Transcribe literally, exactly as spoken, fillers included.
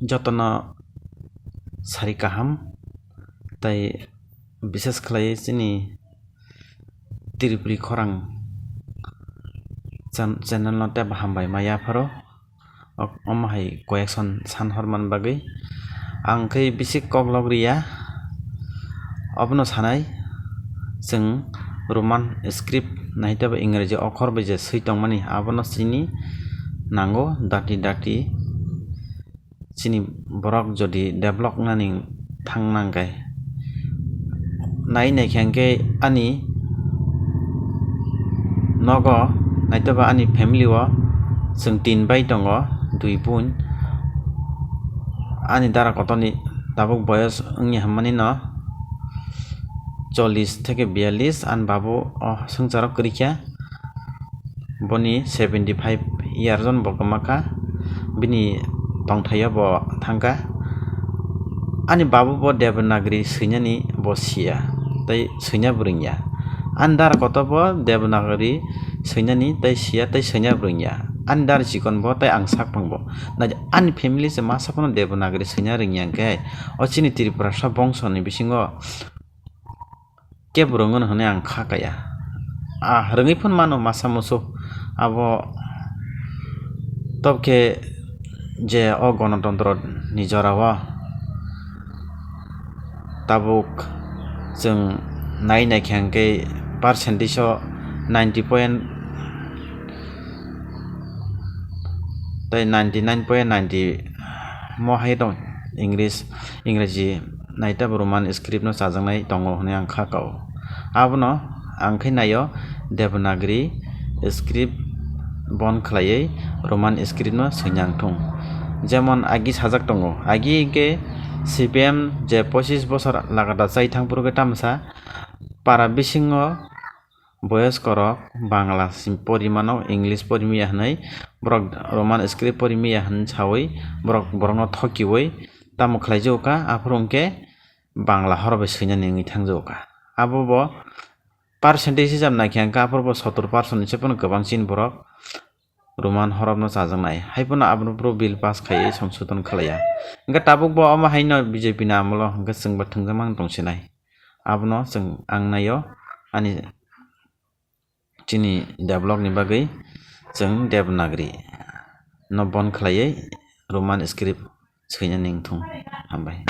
Jotono sari kaham, tai bises khlai chini Tripuri khorang chan-, channel no tebo hambai ma yapharo. Ok, omo hai koyekson san horman bagwi. Ang khe bisi koklok riya. Obono sanai, chwng Roman script naitebo Ingreji okhor bai je swi tongmani, abono chini nango dati dati. Chini borok jodi develop nani thang nang khe, nai nai khe hwnkhe ani nogo naiteba ani family o chwng tin bai tongo, dui bun. Ani dara kotorni tabuk boyos wngya hwnmani no chollish theke biyallish, ani babu o swngcharo kwrwi kha. Boni seventy five year jon bo kwma kha, bini tongthaio bo thang kha. Ani babu bo Devanagari swinani bo siya, tei swina bo rwngya. Ani dara kotor bo Devanagari swinani tei siya tei swina bo rwngya. Ani dara chikon bo tei ang sak phang bo. Nai, ani family se masa phano Devanagari swina rwngya hwnkhe, o chini Tripurasa bongso ni bisingo kebo rwngwno hwnwi ang kha kaya. Ah, rwngwi phano mano masa musu. Abo tobkhe je o gonotontro ni jorao tabuk chwng nai nai khe hwnkhe percentage o ninety point tei ninety nine point ninety mo hai tong English, Ingreji naitabo Roman script no chajaknai tongo hwnwi ang kha kao. Abono ang khe naio Devanagari script bon khlaiwi Roman script no swinang thung. Jemon agi sajak tongo, agi hwnkhe C P M je pochis bosor lagata chai thang phuru khe tamsa para bisingo boyoskorok Bangla sim-, pori mano, English pori miya hwnwi, borok Roman script pori miya hwn sawi, borok borokno thokiwi tamo khlai jago kha, aphuru hwnkhe Bangla horbai swinani wngwi thang jago kha. Abo bo percentage hisab nai khe hwnkhe aphuru bo sottor percent ni se phano kwbang chini borok Roman horop no chajaknai. Hai phano abono phuru bill pass khaiwi songsodon khlaiya. Hwnkhe tabuk bo omo hai no B J P ni amolo hwnkhe chwng bo thwngjakma wng tong sinai. Abono chwng ang naio ani chini develop ni bagwi chwng Devanagari no bon khlaiwi Roman script swinani wng thung. Hambai.